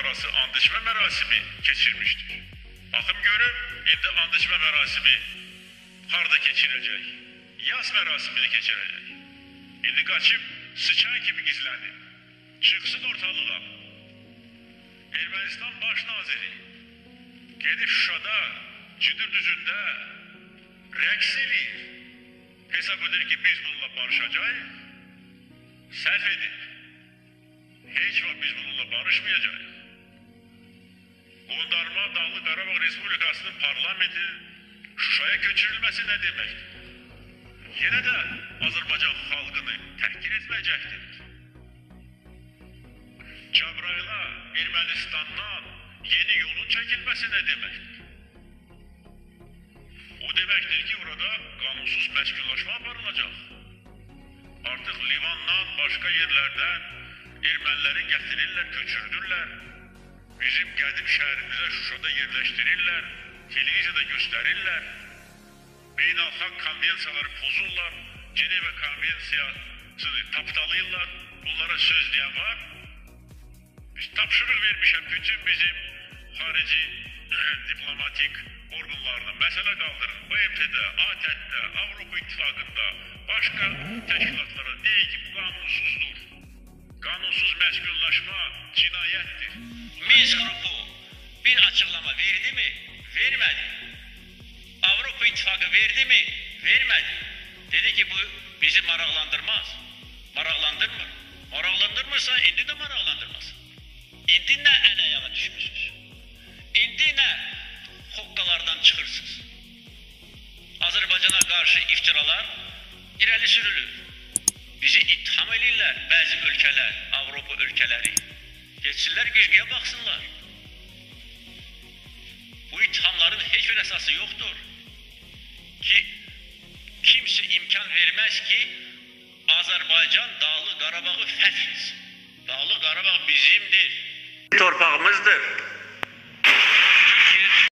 arası andışma mərasimi keçirmişdir. Baxım görüm, indi andışma mərasimi harda keçirəcək? Yas mərasimini keçirəcək. İndi qaçıb sıçan kimi gizlənib. Çıxsın ortalığa. Ermənistan baş naziri gedib Şuşada, Cıdır düzündə rəqs eləyir. Hesab edir ki, biz bununla barışacağıq. Səhv edib. Heç vaxt biz bununla barışmayacağıq. Qondarma Dağlıq Qarabağ Respublikasının parlamentinin Şuşaya köçürülməsi nə deməkdir? Yenə də Azərbaycan xalqını təhqir etməyəcəkdir. Cəbrayıla Ermənistandan yeni yolun çəkilməsi nə deməkdir? O deməkdir ki, orada qanunsuz məskunlaşma aparılacaq. Artıq Livandan, başqa yerlərdən erməniləri gətirirlər, köçürdürlər. Bizim qədim şəhərimizə Şuşada yerləşdirirlər, televiziyada göstərirlər. Beynəlxalq konvensiyaları pozurlar, Cenevra konvensiyasını tapdalayırlar. Bunlara söz deyən var. Biz tapşırıq vermişəm bütün bizim xarici diplomatik orqanlarına məsələ qaldırın. BMT-də, ATƏT-də, Avropa İttifaqında, başqa təşkilatlara deyir ki, bu qanunsuzdur. Qanunsuz məskunlaşma cinayətdir. Minsk qrupu bir açıqlama verdi mi? Vermədi. Avropa İttifaqı verdi mi? Vermədi. Dedi ki, bu bizi maraqlandırmaz. Maraqlandırmır. Maraqlandırmırsa indi də maraqlandırmaz. İndi nə əl ayağa düşmüsünüz? İndi nə hoqqalardan çıxırsınız? Azərbaycana qarşı iftiralar irəli sürülür. Bizi ittiham eləyirlər bəzi ölkələr, Avropa ölkələri. Geçsinlər, güzgüyə baxsınlar. Bu ittihamların heç bir əsası yoxdur ki, kimsə imkan verməz ki, Azərbaycan Dağlıq Qarabağı fəth etsin. Dağlıq Qarabağ bizimdir. Torpağımızdır.